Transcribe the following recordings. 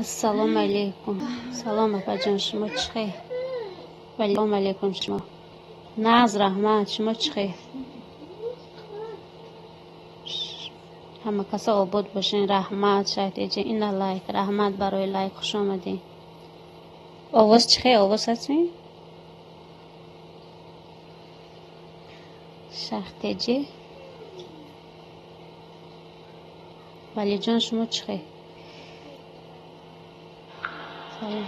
Ассалому алейкум. Салом, апаҷон, шумо чӣ хел? Валому алейкум, шумо. Нағз, раҳмат, шумо чӣ хел? Ҳама каса обод бошен, раҳмат, шаҳдеҷи, ина лайк, раҳмат барои лайк, хуш омадед. Овоз чӣ хел, овоз ҳастми? Шаҳтеҷи? Валиҷон, шумо чӣ хел? Салом.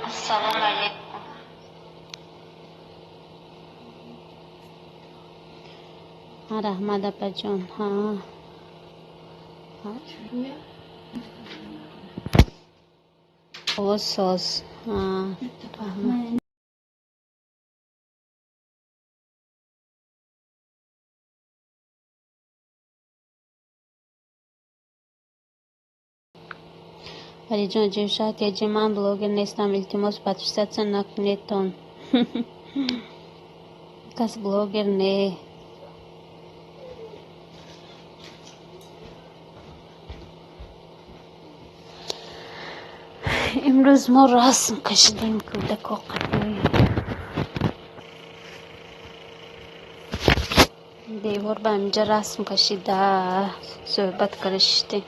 Ассалому алейкум. Ҳа, раҳмат, апаҷон. Ҳа. Овоз соз. Ҳа, раҳмат. Валиҷон, ҷимшаҳтеҷи, ман блогер нестам, илтимос, подписаться накунедтон. Кас блогер не. Имрӯз мо расм кашидем кӯдако қадӣ. Девор ба ҳаминҷа расм кашида, суҳбат карда шиштем.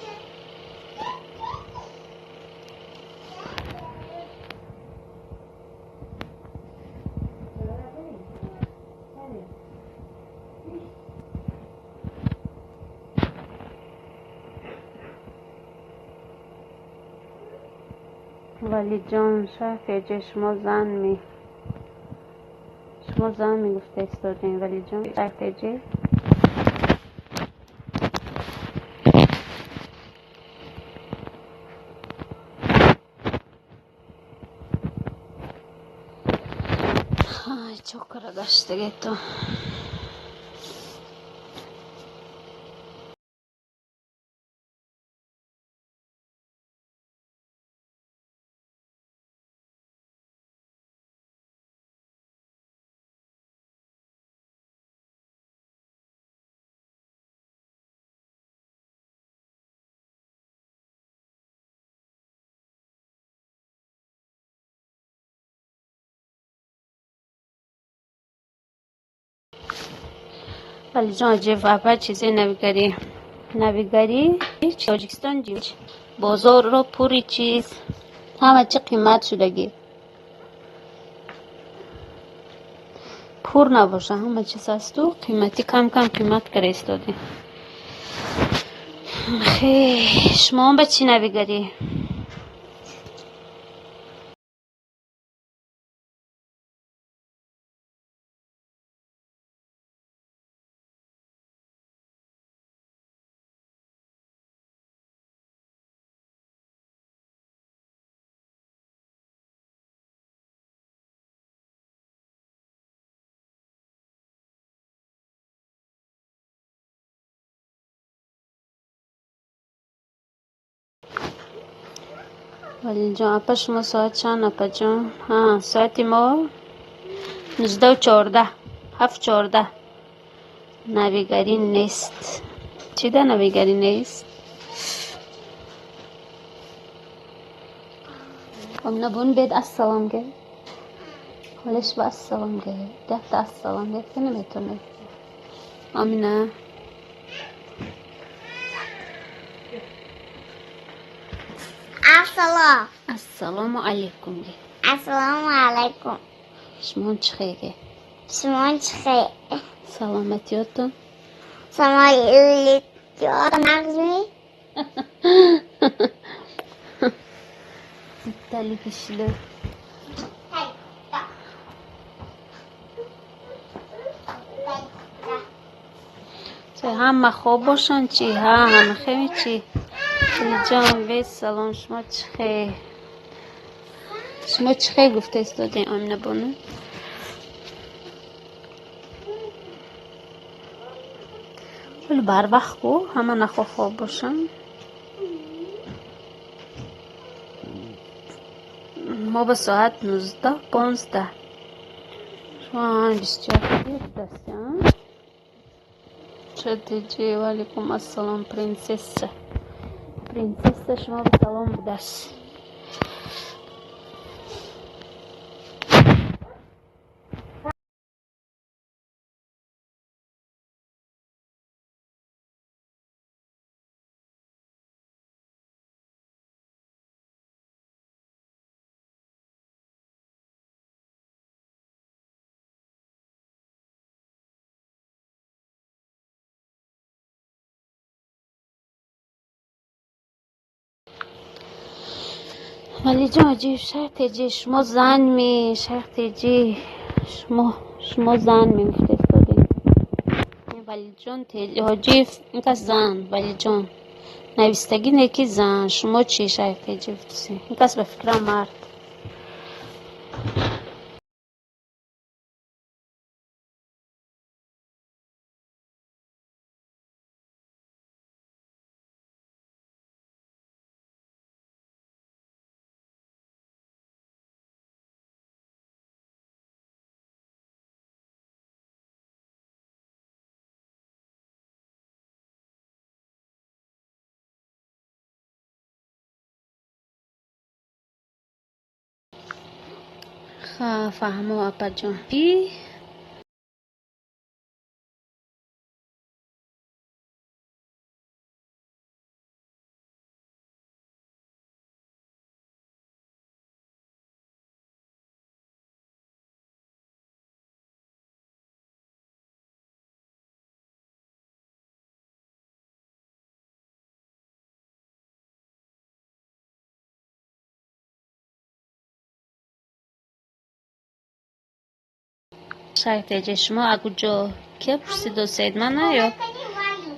Валиҷон, шаҳтеҷи, шумо зан ми? Шумо зан мегуфта истодем, Валиҷон, шаҳтеҷи? Ай, чокара гаштагето. Валиҷон, аҷиб, апа, чизе навигарӣ. Навигарӣ Тоҷикистон бозорро пури чиз, ҳама чи қимат шудагӣ. Пур набоша, ҳама чиз ҳасту қиматӣ кам-кам қимат карда истодем. Хе, шумоам ба чӣ навигарӣ? Валиҷон, апа, шумо соат чанд, апаҷон? Ҳа, соати мо 19:14, 7:14. Навигарӣ нест. Чӣ да навигарӣ нест? Омина бун бед ассалом ге. Ҳолеш ба ассалом ге. Якта ассалом гефта наметонед. Омина. Ассалом. Ассалому алейкум ге. Ассалому алайкум. Шумо чӣ хел ге? Шумо чӣ хел? Саломатиётон? Саломатиётон нағзми? Зиттали кишилар. Ҳама хоб бошанд чӣ? Ҳа, ҳама хеми чӣ? Ҷон, бес салом, шумо чӣ хел? Шумо чӣ хел гуфта истодем, Омина бону? Ҳоло барвақт ку, ҳама нахо хоб бошанд. Мо ба соат 19:15. Шумо 21 дасти, а? Шадиҷи, валейкум ассалом, принсесса. Принсесса, шумо ба салом будааст. Валиҷон Ҳоҷиев, шайх Теҷи, шумо зан ми, шайх Теҷи, шумо зан ми гуфтестодем. Валиҷон Ҳоҷиев, ин кас зан, Валиҷон. Навистагӣ не ки зан, шумо чӣ, шайх Теҷи гуфтеси? Ин кас ба фикрам мард. Фаҳмо, апаҷон. Шайх Теҷи, шумо акуҷо? Кия пурсидо Саид? Ман ё?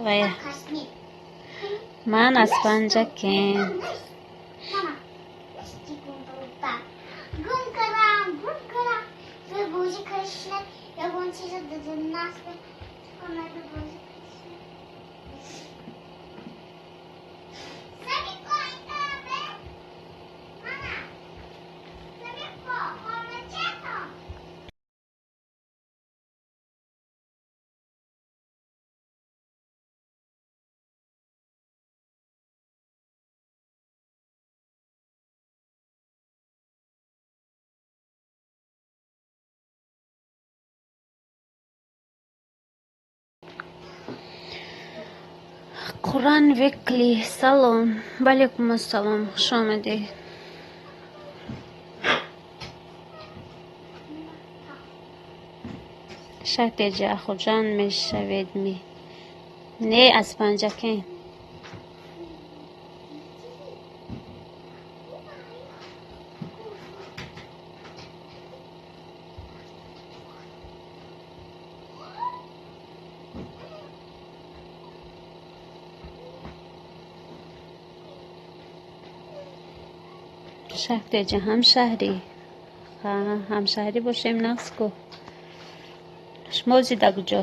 Вая. Ман аз Панҷакент. Қуръан Векли, салом. Ваалайкум ассалом, хуш омадед. Шайх Теҷи, Ахуҷанд мешавед ми? Не, аз Панҷакент. Шайх Теҷи, ҳамшаҳрӣ. Ҳамшаҳрӣ бошем, нағз ку. Шумо зида куҷо?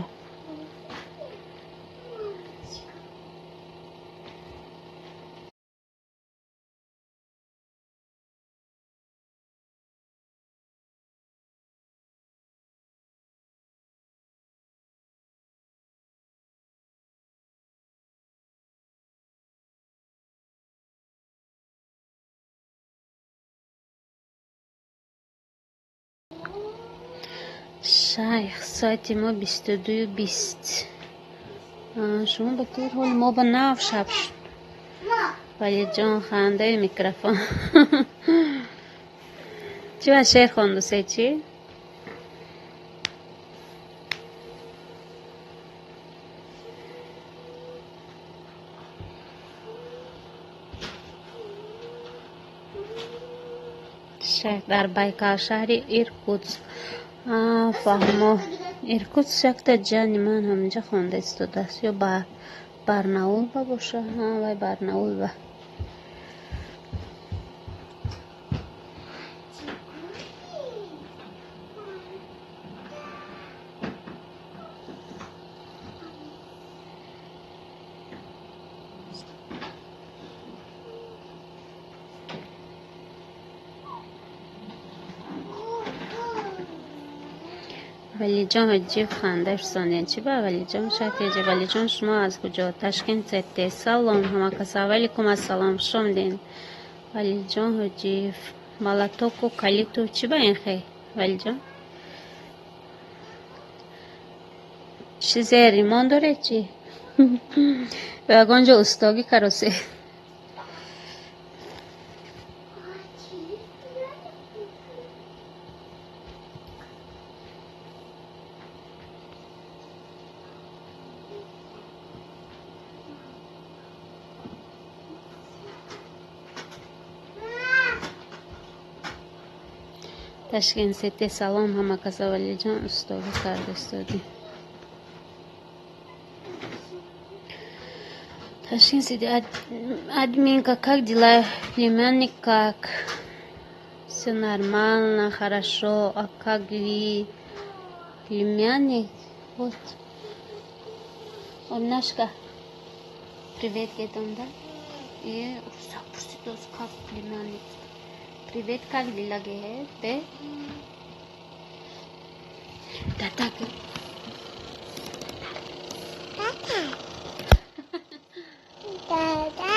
Шайх, соати мо 22:20. Шумо ба тир ҳол мо ба нав шаб шуд. Валиҷон, хандаи микрофон. Чӣ ба шеър хонду се чӣ? Шайх, дар Байкал шаҳри Иркутск. Фаҳмо. Иркутск якта ҷани ман ҳаминҷа хонда истодааст. Ё Барнаул ба боша? Вай Барнаул ба. Валиҷон Ҳоҷиев, ханда фирсондем. Чӣ ба Валиҷон Шайх Теҷи? Валиҷон, шумо аз куҷо? Ташкент Сетте. Салом ҳама каса. Ваалайкум ассалом, хуш омадед. Валиҷон Ҳоҷиев, Малатоку Калиту, чӣ ба ин хе, Валиҷон? Чизе римон доре чӣ? Ягон ҷо устогӣ каросе? Ташкент Сити, салом ҳама каса. Валиҷон, устогӣ карда истодӣ. Ташкент Сити, админка, как дела, племянник, как? Все нормально, хорошо. А как вы, племянник? Вот. Обнашка. Привет, гетон, да? И как племянник. Привет, как дела, ге? Дада. Дада.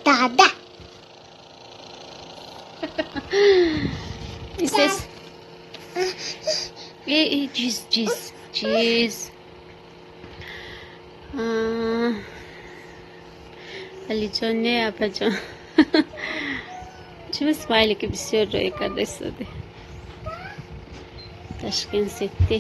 Дада. Исес. Э, чиз, чиз, чиз. Алиҷон, не, апаҷон. Чӣ смайлики бисёр рӯй карда истоди? Ташкент Сити.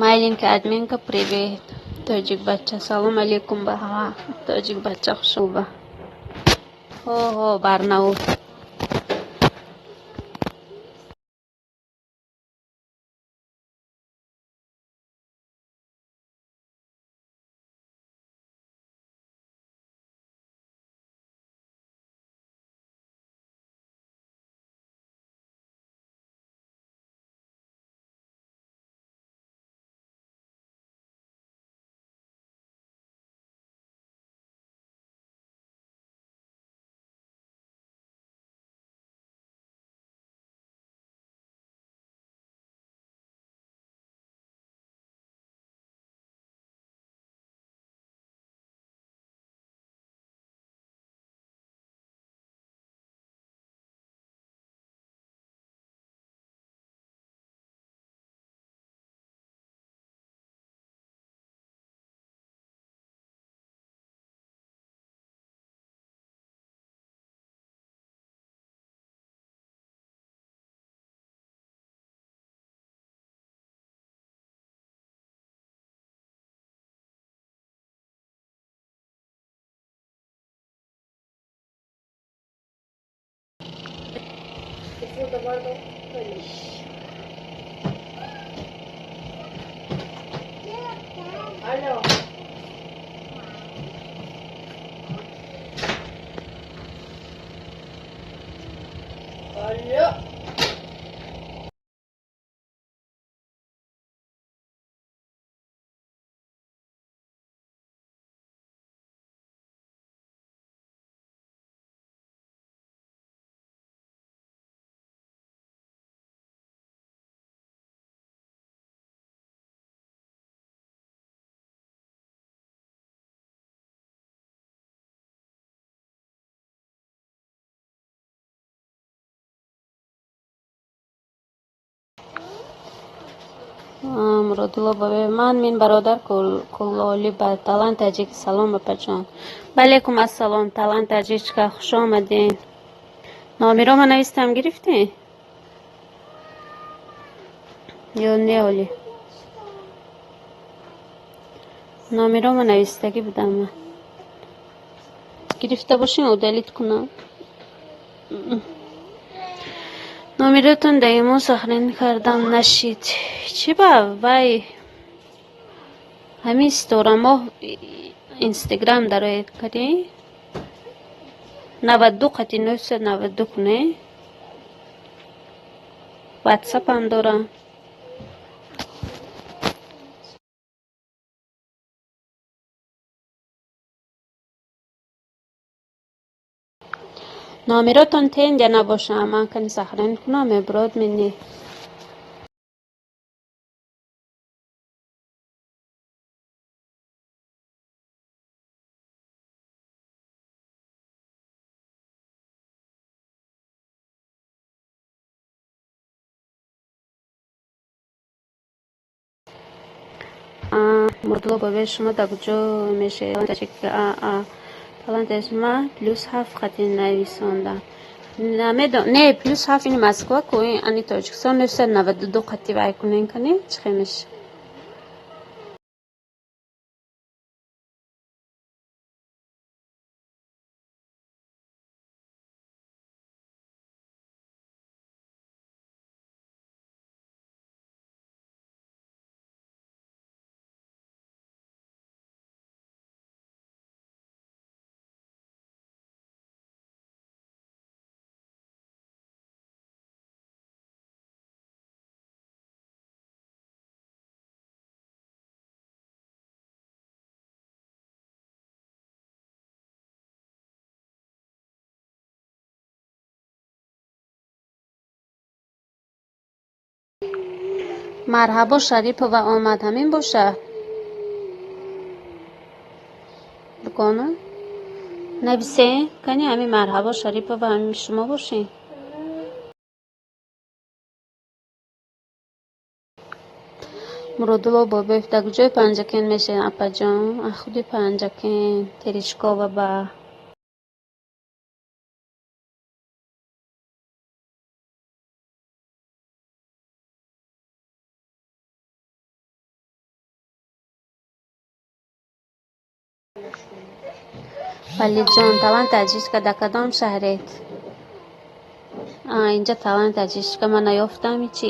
Маленькая админка, привет. Тоҷик бача, салом алейкум ба ҳама. Тоҷик бача, хушуба. Ҳо, ҳо, Барнаул. Алло. Алло. Муродулло бобе, ман мин бародар Кулоли ба Талант Таҷик, салом апаҷон. Валейкум ассалом, Талант Таҷичка, хуш омадем. Номерома навистам, гирифтӣ? Ё не оли? Номерома навистагӣ будам ман. Гирифта бошем, удалить кунам. Номеротон даимо сохранить кардам, нашид. Чӣ ба вай ҳамин ситора моҳ Инстаграм дароед кадӣ. 92 қати 992 куне. Ватсапам дорам. Номеротон тенҷа набоша, ман кани сахрани кунам, мебурод мини. Мурдулло бобои шумо дар куҷо мешавед? Талант ма +7 қати нависонда. Намедон, не, +7 ини Москва ку, ани Тоҷикистон 992 қати вай кунен кани, чӣ хел меша? Марҳабо Шарипова омад, ҳамин боша? Дугона? Нависе, кани ҳамин Марҳабо Шарипова ҳамин шумо бошед? Муродулло Бобоев дар куҷои Панҷакент мешавед, апаҷон? Худи Панҷакент, Терешкова ба. Валиҷон, талант аҷишка дар кадом шаҳред? Инҷа талант аҷишка ман наёфтам, чи